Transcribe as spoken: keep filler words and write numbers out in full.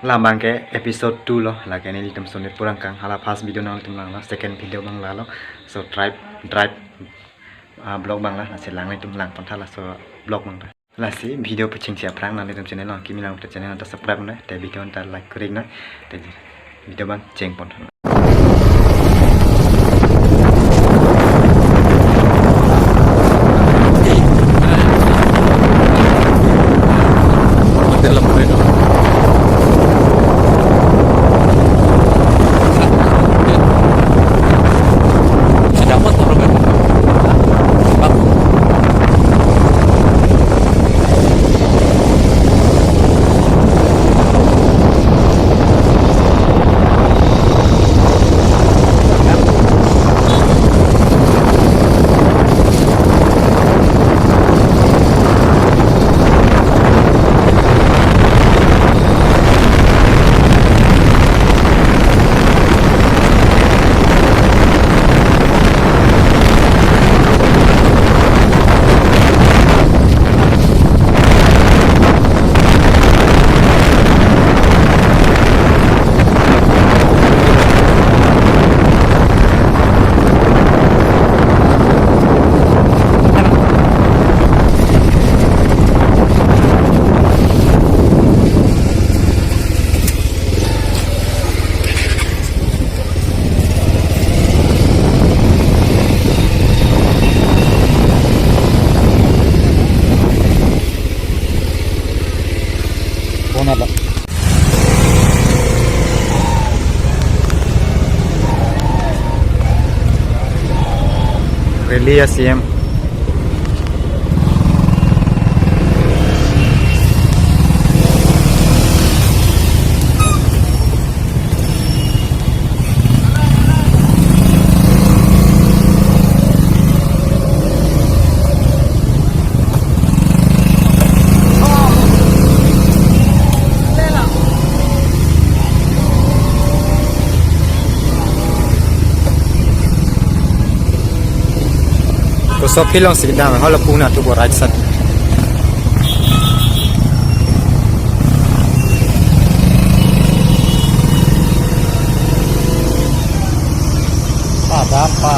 Labang ke episode two lo, lake nelitum sonit purangkang, hala first video nanglitum langlo, second video abang lalo. So drive, drive, ah, vlog abang la, lasi nanglitum langpon tha laso vlog abang ta. Lasi video pachingsi aphrang nanglitum channel along kimi lang te channel ta subscribe nang, te video ta like kori nang, te video abang chengpon tha. Rally ya C M. Koso aphi alongsi kedam, hala puna tu bo right side. Ada apa?